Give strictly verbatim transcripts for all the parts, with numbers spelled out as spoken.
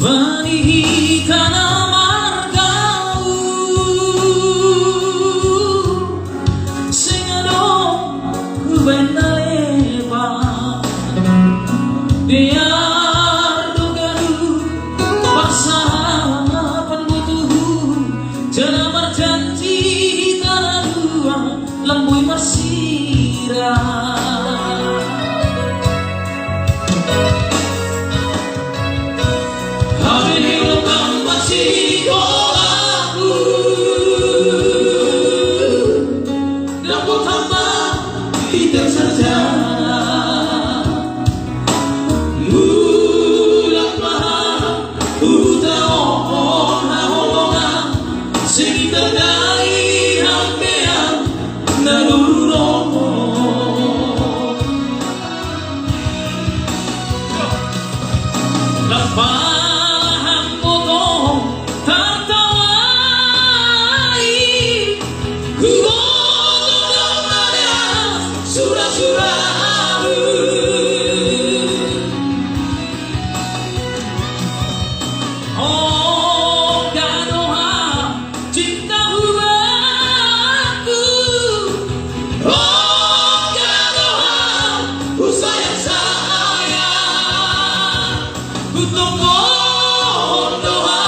Bani hita na margau, sing adong huben na lepa. Biar do gaduh, paksa pan butuhu, jana marjanji hita na dua, lambui marsira. Hami ni ulang masih kolaku. Dapot hamba hita sarjana. Ulang mahal, uta on haholongan. Sing hita dai hambean na duru. Lapala hamboto tatawai, huboto do mada sura-sura ahu. Oh, gadoha cinta hubaku. Oh, gadoha husayang-sayang. Hutokon doha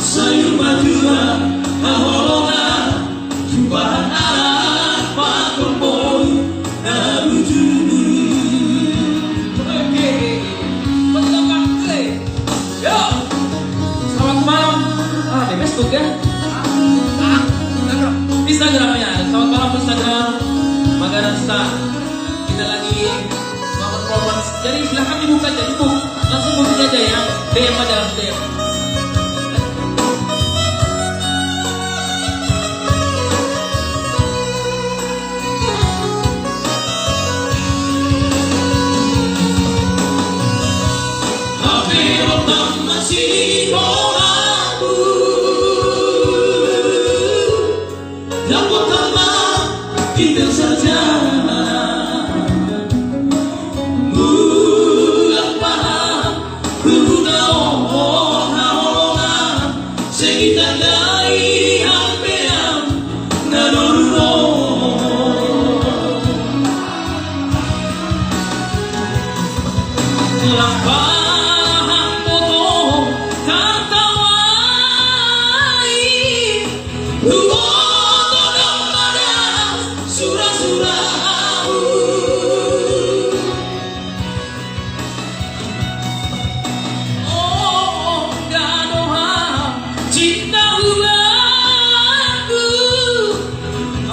sayur madura haholongan. Jumpahan anak pakon boru na lucu. Oke. Betul, Pak. Yo. Selamat malam. Ah, di Facebook ya. Ah, Instagram. Instagramnya. Selamat malam Instagram Magana Star. Kita lagi mau performance. Jadi silahkan dibuka aja, dibuka. Langsung buka aja ya. D M aja, langsung D M. Tapi orang masih orang. Yang pertama, kita saja. Ulang paham, udah oh, oh, sing hita dai hambean na duru. Lapala hamboto tatawai, huboto do mada sura-sura ahu. Oh, gadoha cinta hubaku.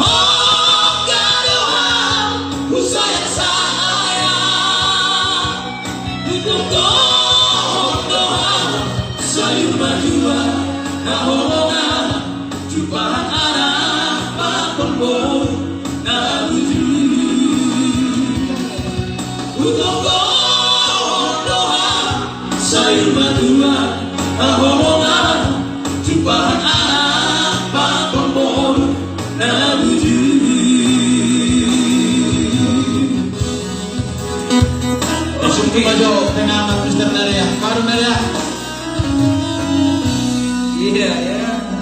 Oh, gadoha husayang-sayang. Hutokon doha sayur madura haholongan. Jumpahan anak pakon boru na lucu. Hutokon